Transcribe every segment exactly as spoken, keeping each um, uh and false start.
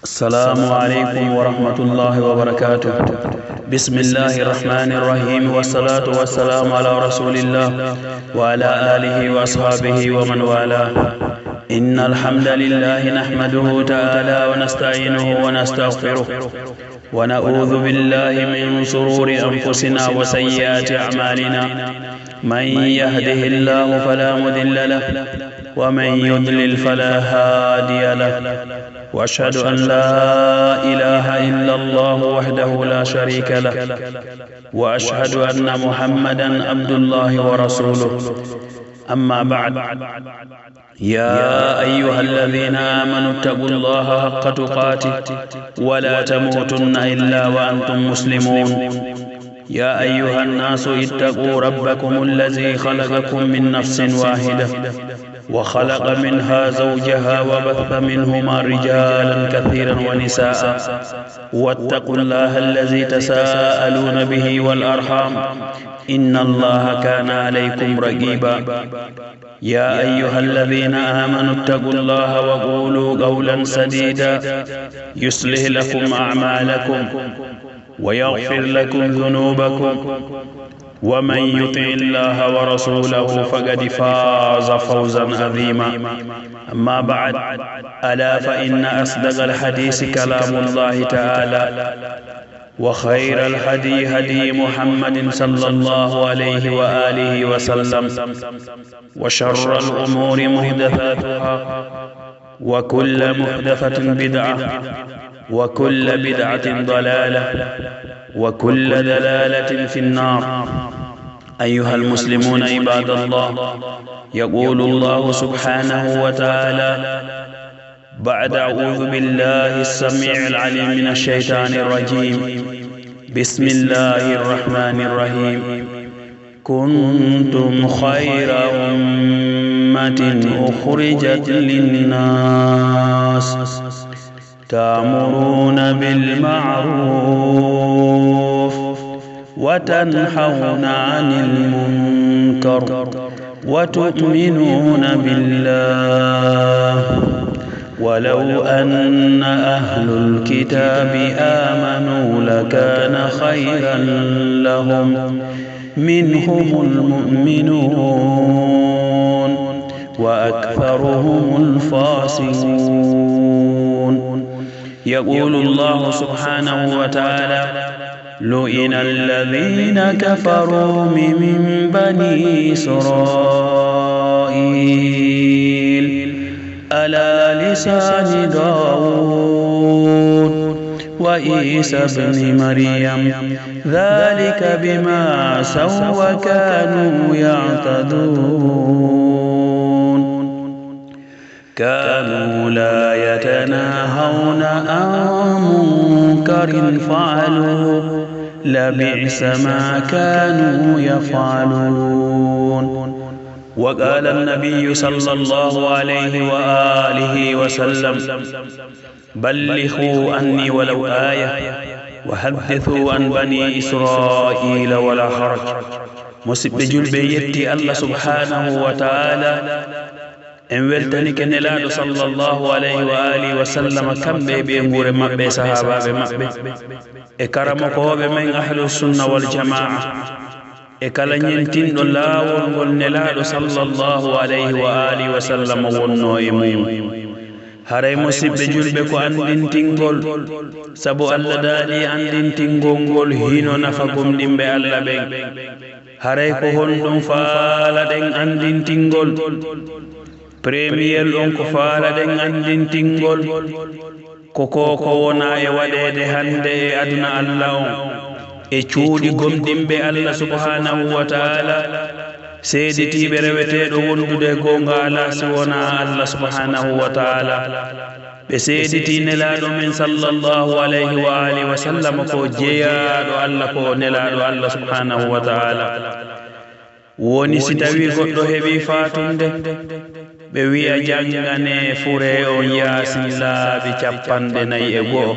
السلام عليكم ورحمة الله وبركاته. بسم الله الرحمن الرحيم، والصلاة والسلام على رسول الله وعلى آله وأصحابه ومن والاه. إن الحمد لله نحمده تعالى ونستعينه ونستغفره، ونعوذ بالله من شرور أنفسنا وسيئات أعمالنا. من يهده الله فلا مضل له، ومن يضلل فلا هادي له. وأشهد أن لا إله إلا الله وحده لا شريك له، وأشهد أن محمدا عبد الله ورسوله. أما بعد، يا أيها الذين آمنوا اتقوا الله حق تقاته ولا تموتن إلا وأنتم مسلمون. يا أيها الناس اتقوا ربكم الذي خلقكم من نفس واحدة وخلق منها زوجها وبث منهما رجالا كثيرا ونساء، واتقوا الله الذي تساءلون به والأرحام، إن الله كان عليكم رقيبا. يا أيها الذين آمنوا اتقوا الله وقولوا قولا سديدا يصلح لكم أعمالكم ويغفر لكم ذنوبكم، ومن يطع الله ورسوله فقد فاز فوزا عظيما. أما بعد، ألا فإن أصدق الحديث كلام الله تعالى، وخير الهدي هدي محمد صلى الله عليه وآله وسلم، وشر الأمور محدثاتها، وكل محدثة بدعة، وكل بدعة ضلالة، وكل ضلالة في النار. أيها المسلمون عباد الله، يقول الله سبحانه وتعالى بعد أعوذ بالله السميع العليم من الشيطان الرجيم، بسم الله الرحمن الرحيم. كنتم خير أمة أخرجت للناس تأمرون بالمعروف وتنهون عن المنكر وتؤمنون بالله، ولو أن أهل الكتاب آمنوا لكان خيرا لهم، منهم المؤمنون وأكثرهم الفاسقون. يقول الله سبحانه وتعالى: لعن الذين كفروا من بني إسرائيل على لسان داود وعيسى ابن مريم، ذلك بما عصوا وكانوا يعتدون. كانوا لا يتناهون عن منكر فعلوه، لبئس ما كانوا يفعلون. وقال النبي صلى الله عليه وآله وسلم: بلغوا عني ولو آية، وحدثوا عن بني إسرائيل ولا حرج. Musiɓɓe julɓe, yetti Allah subhanahu wa ta'ala, en weltanike Nelaaɗo sallallahu alayhi wa alihi wa sallam, kamɓe e ɓeynguure maɓɓe e sahaabaaɓe maɓɓe e karamokooɓe men Ahlus Sunna wal Jamaa, e kala ɲemtinɗo laawol ngol Nelaaɗo sallallahu alayhi wa alihi wa sallam wonnoo e mum. Haray, musiɓɓe julɓe, ko anndintingol, sabu Allah daali anndintingol ngol hino nafa gomɗinɓe Allah ɓen. Haray ko honɗun faalaɗen anndintingol? Premiyel on ko faalaɗen anndintingol ko ko, ko wona e waɗeede hannde e aduna Allah on, e cuuɗi gomɗinɓe Allah subhanahu wa ta'ala, seeditiiɓe reweteeɗo wondude e goonga alaa si wonaa Allah subhanahu wa ta'ala. Ɓe seeditii Nelaaɗo men sallallahu alayhi wa alihi wa sallam ko jeyaaɗo Allah, ko Nelaaɗo Allah subhanahu wa ta'ala. Woni si tawii goɗɗo heɓii faatunde, ɓe wi'a, jannganee furee on Yaasin laabi cappanɗe nayi e go'o.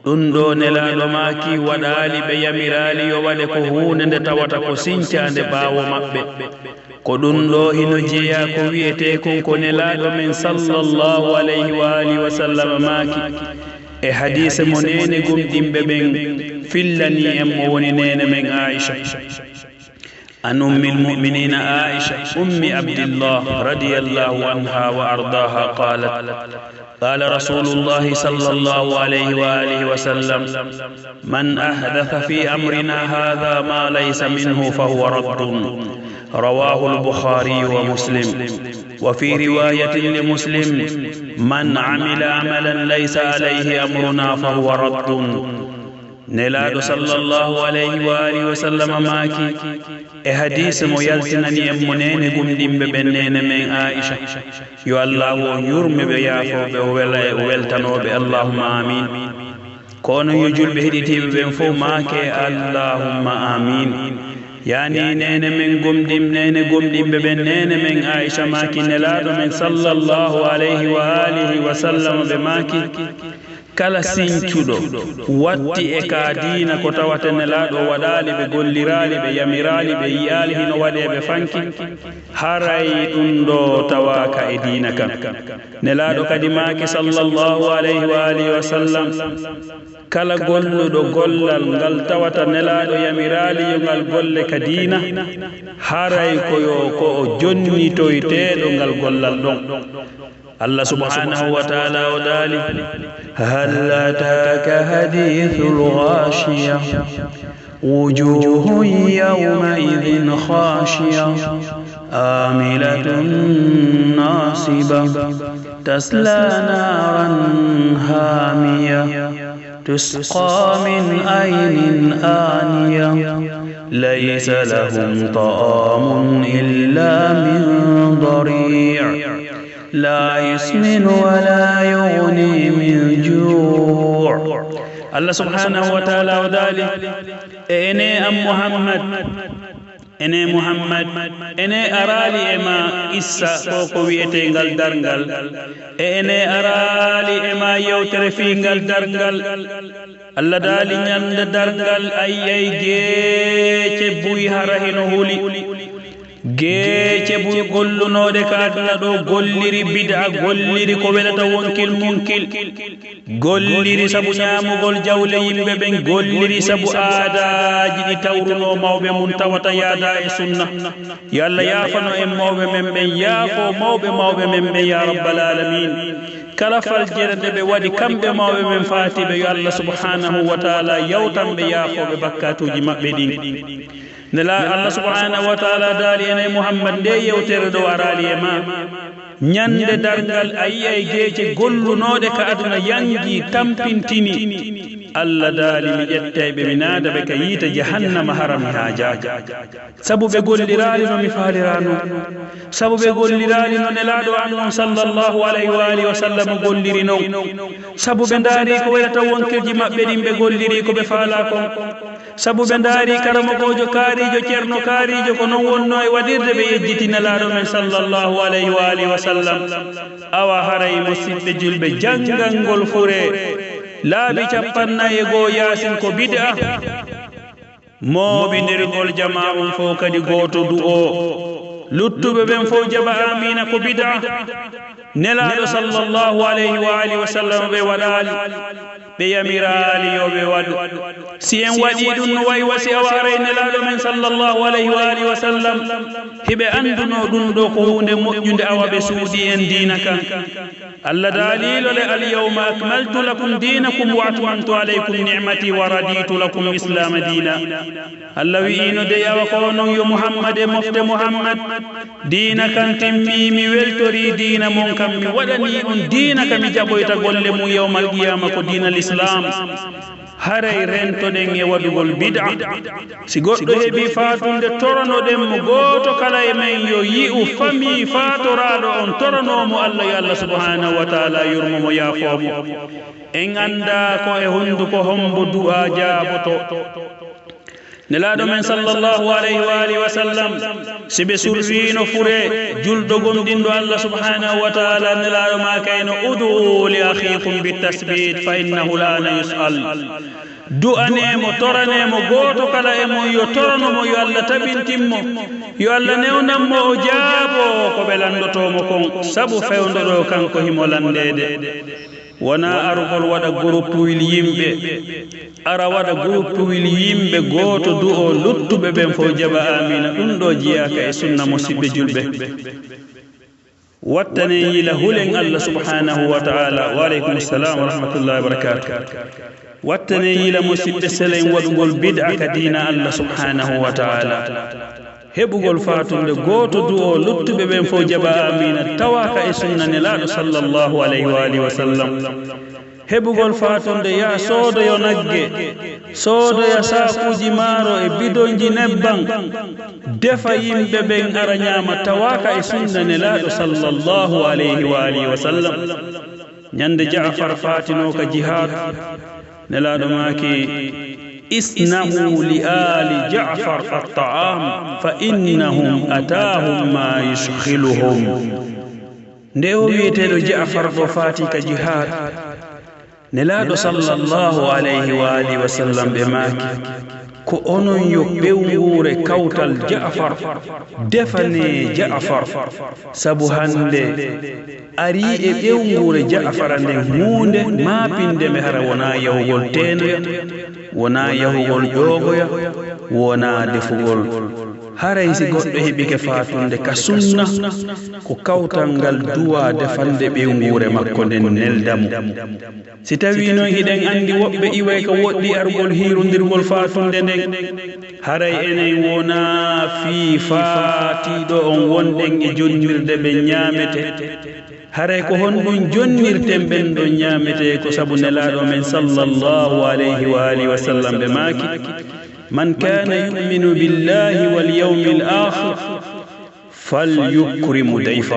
Ɗun ɗoo Nelaaɗo maaki waɗaali ɓe yamiraali yo waɗe ko huunde nde tawata ko sincaande ɓaawo maɓɓe. Ko ɗun ɗoo hino jeyaa ko wi'etee kon ko Nelaaɗo men sallallahu alayhi wa alihi wa sallam maaki e hadiise mo neene gomɗinɓe ɓen fillanii en mo woni neene men Aisha. عن أم المؤمنين عائشة أم عبد الله رضي الله عنها وأرضاها قالت: قال رسول الله صلى الله عليه وآله وسلم: من أحدث في أمرنا هذا ما ليس منه فهو رد. رواه البخاري ومسلم. وفي رواية لمسلم: من عمل عملا ليس عليه أمرنا فهو رد. Nelaaɗo sallallahu alayhi wa alihi wa sallam maaki e hadiise mo yaltinani en mo neene gomɗinɓe ɓen, neene men Aisha, yo Allaahu on yurme ɓe, yaafoo ɓe, o wela e o weltanoo ɓe, allahumma amin. Ko onon yo julɓe heɗitiiɓe ɓen fow maakee allahumma amin. Yaani neene men gomɗin-, neene gomɗinɓe ɓen, neene men Aisha maaki Nelaaɗo men sallallahu alayhi wa alihi wa sallam ɓe maaki, kala sincuɗo watti e ka diina ko tawata Nelaaɗo waɗaali ɓe, golliraali ɓe, yamiraali ɓe, yi'aali hino waɗee ɓe fanki, haray ɗun ɗoo tawaaka e diina kan. Nelaaɗo kadi maaki sallallahu alayhi wa alihi wa sallam, kala golluɗo gollal ngal tawata Nelaaɗo yamiraali yo ngal golle ka diina, haray ko yo, ko o jonnitoyteeɗo ngal gollal ɗon. Allah subhanahu wa ta'ala o daali: هل أتاك حديث الغاشية. وجوه يومئذ خاشعة. عاملة ناصبة. تصلى نارا حامية. تسقى من عين آنية. ليس لهم طعام إلا من ضريع. لا يسمن ولا يغني من جوع. Allah subhanahu wa ta'ala o daali, e ene an Muhammad, ene Muhammad, ene araali e ma qissa ko, ko wi'etee ngal darngal, e ene araali e ma yewtere fii ngal darngal. Allah daali, ñande darngal, a yi'ay geece buy hara hino huli. Geece buy gollunooɗe ka aduna ɗoo, golliri bid'a, golliri ko welata wonkil munkil, golliri sabu ñaamugol jawle yimɓe ɓen, golliri sabu aadaaji ɗi tawrunoo mawɓe mun tawata yaadaa e sunna. Yo Allah yaafano en mawɓe men ɓen, yaafoo mawɓe mawɓe men ɓen, yaa rabbal aalamiin. Kala faljere nde ɓe waɗi kamɓe mawɓe men faatiiɓe, yo Allah subhanahu wa ta'ala yawtan ɓe, yaafoo ɓe bakkaatuuji maɓɓe ɗin. Nde la Allah subhanahu wa ta'ala daali en e Muhammad, nde yewtere ɗoo araali e ma. Ñande darngal a yi'ay geece gollunooɗe ka aduna yangi, tampintini. Allah daali, mi ƴettay ɓe, mi naada ɓe ka yiite jahannama, hara mi haajaaka. Sabu ɓe golliraali no mi faaliraano. Sabu ɓe golliraali no Nelaaɗo an on sallallahu alayhi wa alihi wa sallam golliri non. Sabu ɓe ndaari ko welata wonkilji maɓɓe ɗin, ɓe golliri ko ɓe faalaa kon. Sabu ɓe ndaari karamokoojo kaariijo, ceerno kaariijo, ko non wonnoo e waɗirde, ɓe yejjiti Nelaaɗo men sallallahu alayhi wa alihi wa sallam. Awa haray, musiɓɓe julɓe, janngangol fure laabi cappannayi e goo Yaasin ko bid'a. Mooɓindirgol jamaa on fow kadi gooto du'oo. Luttuɓe ɓen fow jaɓa aamiina ko bid'a. Nelaaɗo sallallahu alayhi wa alihi wa sallam ɓe waɗaali, ɓe yamiraali yo ɓe waɗu. Si en waɗii ɗun no wayi wa si awa haray Nelaaɗo men sallallahu alayhi wa alihi wa sallam hiɓe anndunoo ɗun ɗoo ko huunde moƴƴunde, awa ɓe suuɗii en diina kan. Allah daaliino le, "Al-yawma akmaltu lakum dinakum wa atmamtu alaykum ni'mati wa raditu lakum islama dina." Allah wi'iino dey, awa ko onon yo Muhammad e mofte Muhammad, diina kan timmii, mi weltorii diina mon kan, mi waɗanii on diina ka mi jaɓoyta golle mun yawmal qiyaama, ko diina Lislaam. Haray rentoɗen e waɗugol bid'a. Si goɗɗo heɓii faatunde, toranoɗen mo. Gooto kala e men yo yi'u famii faatoraaɗo on, toranoo mo Allah, yo Allah subhaanahu wa ta'aalaa yurmo mo, yaafoo mo. En anndaa ko e hunnduko hombo du'aa jaaboto. Nelaaɗo men sallallahu alayhi wa alihi wa sallam, si ɓe surriino fure julɗo gomɗinɗo Allah subhanahu wa ta'ala, Nelaaɗo maakayno, "Ud'u li akhikum bit tasbit fa innahu al'ana yus'al." Du'anee mo, toranee mo, gooto kala e mon yo torano mo, yo Allah tabintin mo, yo Allah newnan mo o jaaboo ko ɓe lanndotoo mo kon, sabu fewndo ɗoo kanko himo lanndeede. Wonaa arugol waɗa gurupuwil yimɓe, ara waɗa gurupuwil yimɓe gooto du'oo, luttuɓe ɓen fow jaɓa aamiina. Ɗun ɗoo jiyaaka e sunna, musiɓɓe julɓe. Wattanee yila, hulen Allah subhanahu wa ta'ala. Wa alaykum salam wa rahmatullahi wa barakatuh. Wattanee yila, musiɓɓe, selen waɗugol bid'a ka diina Allah subhanahu wa ta'ala. Heɓugol faatunde gooto du'oo, luttuɓe ɓen fow jaɓa aamiina, tawaaka e sunna Nelaaɗo sallallahu alayhi wa alihi wa sallam. Heɓugol faatunde, yaa soodoyo nagge, soodoya saakuuji maaro e bidonji nebban, defa yimɓe ɓen ara ñaama, tawaaka e sunna Nelaaɗo sallallahu alayhi wa alihi wa sallam. Ñande Ja'far faatinoo ka jihaad, Nelaaɗo maaki, "Isna'u li aali Ja'far at-ta'am, fa innahum ataahum ma yushghiluhum." Nde o wi'eteeɗo Ja'far ɗoo faatii ka jihaad, Nelaaɗo sallallahu alayhi wa alihi wa sallam ɓe maaki, "Ko onon yo ɓeynguure kawtal Ja'far, defanee Ja'far, sabu hande arii e ɓeynguure Ja'fara nden huunde maapinde ɓe, hara wonaa yahugol teenoya, wonaa yahugol ƴoogoya, wonaa defugol." Haray si goɗɗo heɓike faatunde ka sunna, ko kawtal ngal duwaa defande ɓeynguure makko nden nelda mo. Si tawii non hiɗen anndi woɓɓe iway ka woɗɗi arugol hiirondirgol faatunde nden, haray enen wonaa fii faatiiɗo on wonɗen e jonnirde ɓen ñaametee. Haray ko honɗun jonnirten ɓen ɗon ñaametee? Ko sabu Nelaaɗo men sallallahu alayhi wa alihi wa sallam ɓe maaki, "Man kana yu'minu billahi wal yawmil akhir, fal yukrimu dayfa."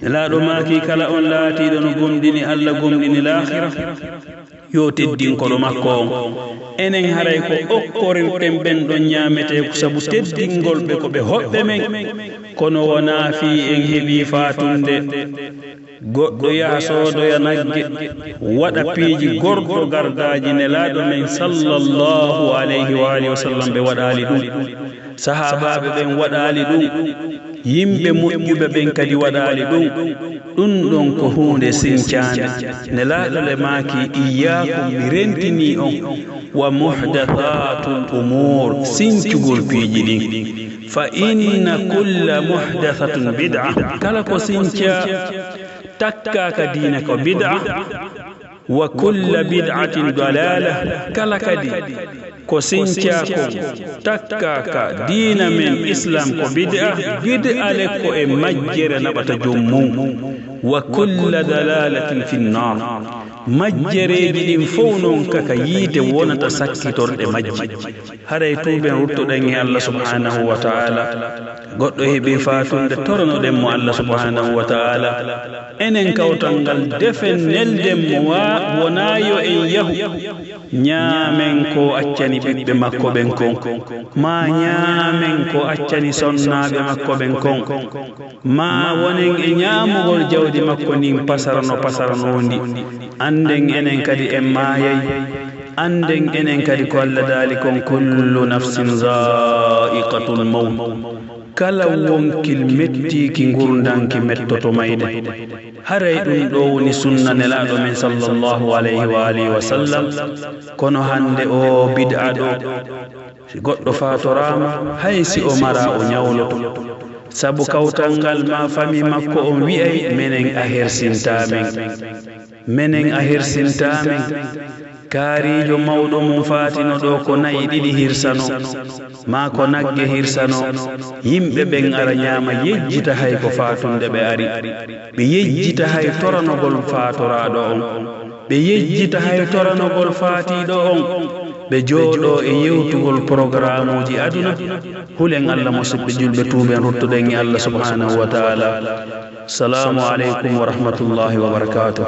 Nelaaɗo maaki, "Kala on laatiiɗo no gomɗini Allah, gomɗini laakhira, yo teddin koɗo makko on." Enen haray ko okkorirten ɓen ɗon ñaametee ko sabu teddingol ɓe, ko ɓe hoɓɓe men, kono wonaa fii en heɓii faatunde. Goɗɗo yaha soodoya nagge, waɗa piiji gordo gardaaji Nelaaɗo men sallallahu alayhi wa alihi wa sallam ɓe waɗaali ɗum. Sahaabaaɓe ɓen waɗaali ɗum. Yimɓe moƴƴuɓe ɓen kadi waɗaali ɗum. Ɗum ɗon ko huunde sincaande. Nelaaɗo le maaki, "Iyyaakum," mi rentinii on, "wa muhdathatul umuur," sincugol piiji ɗin. "Fa inna kulla muhdathatin bid'a," kala ko sincaa takkaa ka diina ko bid'a. "Wa kulla bid'atin dalaala," kala kadi ko sincaa kon takkaa ka diina men Islam ko bid'a, bid'a le ko e majjere naɓata jom mum. "Wa kulla dalaalatin fin naar," majjereeji ɗin fow non ka, ka yiite wonata sakkitorɗe majji. Haray tuuben, ruttoɗen e Allah subhanahu wa ta'ala. Goɗɗo heɓi faatunde, toronoɗen mo Allah subhanahu wa ta'ala. Enen kawtal ngal defen, nelden mo, wa wonaa yo en yahu ñaamen ko accani ɓiɓɓe makko ɓen kon, maa ñaamen ko accani sonnaaɓe makko ɓen kon, maa wonen e ñaamugol jawdi makko ndin pasara no pasaranoo ndi. Annden enen kadi en maayay. Annden enen kadi ko Allah daali kon, "Kullu nafsin zaa'iqatul mawt." Kala wonkil mettiiki ngurndan ki mettoto mayde. Haray ɗum ɗoo woni sunna Nelaaɗo men sallallahu alayhi wa alihi wa sallam. Kono hannde oo bid'a ɗoo, si goɗɗo faatoraama, hay si o maraa, o ñawloto. Sabu kawtal ngal maa fami makko on wi'ay, "Menen a hersintaa men. Menen a hersintaa men." Kaariijo mawɗo mum faatino ɗoo ko na'i ɗiɗi hirsanoo, maa ko nagge hirsanoo. Yimɓe ɓen ara ñaama, yejjita hay ko faatunde ɓe ari. Ɓe yejjita hay toranogol faatoraaɗo on. Ɓe yejjita hay toranogol faatiiɗo on. Ɓe jooɗoo e yewtugol porogaramuuji aduna. Hulen Allah, musiɓɓe julɓe, tuuben, ruttoɗen e Allah subhanahu wa ta'ala. Salaamu aleykum wa rahmatullahi wa barakatuh.